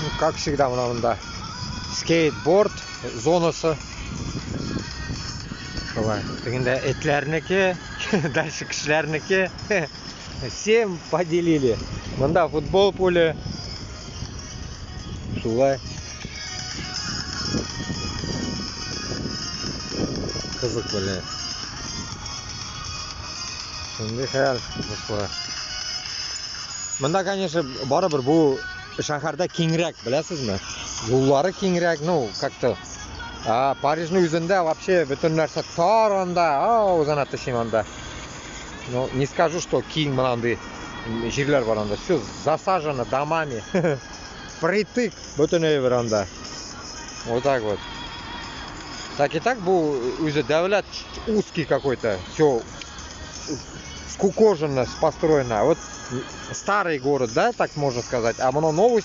Ну, как всегда, менә монда скейтборд зонасы. Шулай. Тегендә этләрнеке, дальше кешеләрнеке. Всем поделили. Монда футбол поле. Шулай. Кызык белә. Шундый хәл, дуслар. Монда, конечно, барыбер бу шәһәрдә киңрәк, беләсезме? Юллары киңрәк, ну, как-то. А Парижның үзендә вообще бөтен нәрсә тар анда, авызына төшим анда. Ну, не скажу, что киң менә андый җирләр бар анда. Все засажено домами. Притык бөтен әйбер анда. Вот так вот. Так и так бу үзе дәүләт узкий какой-то. Все скукоженно построено. Вот старый город, да, так можно сказать. А моно новый.